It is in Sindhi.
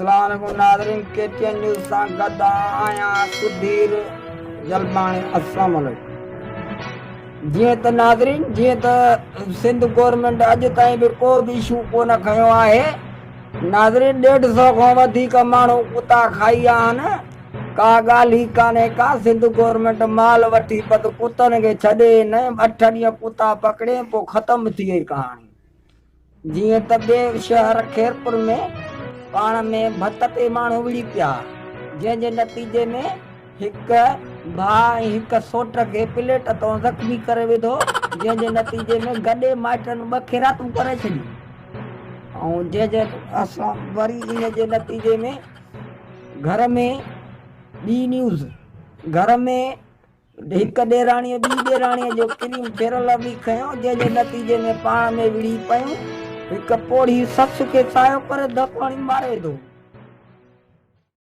اسلام عليڪم ناظرين ڪي ٽي اين نيوز سان گڏ آهيان سڌير جلباڻي اسلام عليڪم جيئن ته ناظرين جيئن ته سنڌ گورنمينٽ اڄ تائين به ڪو به اشو ڪو نه کنيو آهي ناظرين ڏيڍ سو کان وڌيڪ ماڻهو ڪتا کائي ويا آهن ڪا ڳالهه ئي ڪانهي ڪا سنڌ گورنمينٽ مال وٺي پت ڪتن کي ڇڏي نه اٺ ڏينهن ڪتا پڪڙي پوء ختم ٿي وئي ڪهاڻي جيئن ته ٻئي شهر خيرپور ۾ پاڻ ۾ ڀت تي ماڻهو وڙهي پيا، جنهن جي نتيجي ۾ هڪ ڀاء ۽ هڪ سوٽ کي پليٽ تان زخمي ڪري وڌو، جنهن جي نتيجي ۾ گڏي مائٽن ٻه خيراتون ڪري ڇڏيون ۽ جنهن جي اسان وري ان جي نتيجي ۾ گهر ۾ ٻي نيوز گهر ۾ هڪ ڏيراڻيء ٻي ڏيراڻيء جو ڪريم ڦيرلوي کنيو، جنهن جي نتيجي ۾ پاڻ ۾ وڙهي پيون. هڪ پوڙهي سس کي سايو ڪري ڌڪ هڻي ماري وڌو.